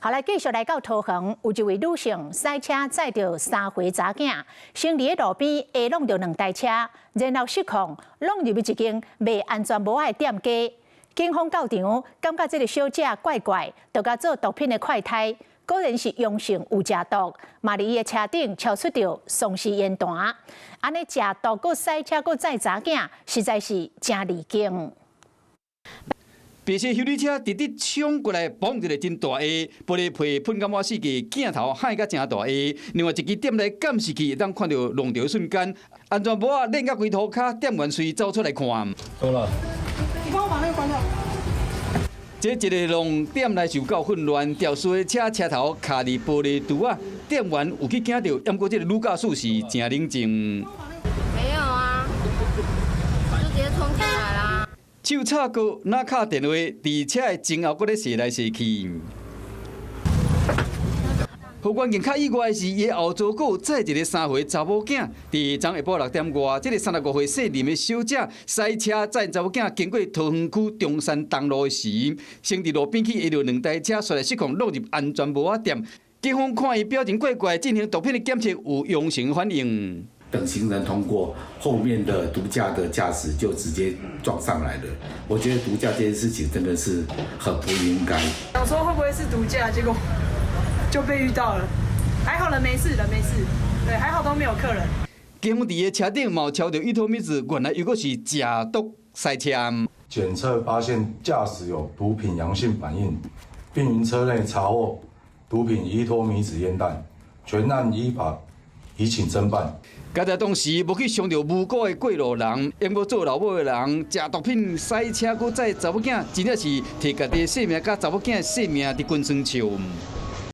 好來，繼續來到桃園，有一位女性駛車載著三歲查囝，先佇咧路邊下挵著兩台車，然後失控，挵入去一間賣安全帽的店家。警方到場，感覺這个小姐怪怪，就共做毒品的快篩，果然是陽性有食毒，嘛佇伊的車頂抽出著喪屍煙彈。按呢食毒，閣駛車，閣載查囝，實在是誠離經。白色休旅車直直衝過來，嘣一个真大下，玻璃皮噴甲滿四界，鏡頭害甲誠大下。另外一支店內監視器會當看著弄著瞬間，安全帽仔練甲規塗跤，店員隨走出來看。怎麼了？你幫我把那個關掉。這一个弄店內就夠混亂，肇事的車車頭卡佇玻璃櫥仔，店員有去驚著，毋過這个女駕駛是誠冷靜。沒有啊，就直接衝進來啦。手插過，若敲電話，佇車的前後閣咧踅來踅去。予關鍵較意外的是，伊的後座閣有載一个3歲查某囝。佇昨下晡6點外，這个35歲姓林的小姐駛車載查某囝經過桃園區中山東路的時，先佇路邊去揬著兩台車，紲來失控挵入安全帽仔店。警方看伊表情怪怪，進行毒品的檢測，有陽性反應。等行人通過，後面的毒駕的駕駛就直接撞上來了。我覺得毒駕這件事情真的是很不應該。想說會不會是毒駕，結果就被遇到了。還好人沒事，人沒事，對，還好都沒有客人。警方佇伊車頂嘛有抄著依托咪酯，原來又閣是食毒駛車。檢測發現駕駛有毒品陽性反應，並於車內查獲毒品依托咪酯煙彈，全案依法移請偵辦。佳哉當時無去傷著無辜的過路人，毋過做老母的人，食毒品、駛車、閣載查某囝，真正是提家己的性命佮查某囝的性命佇滾耍笑。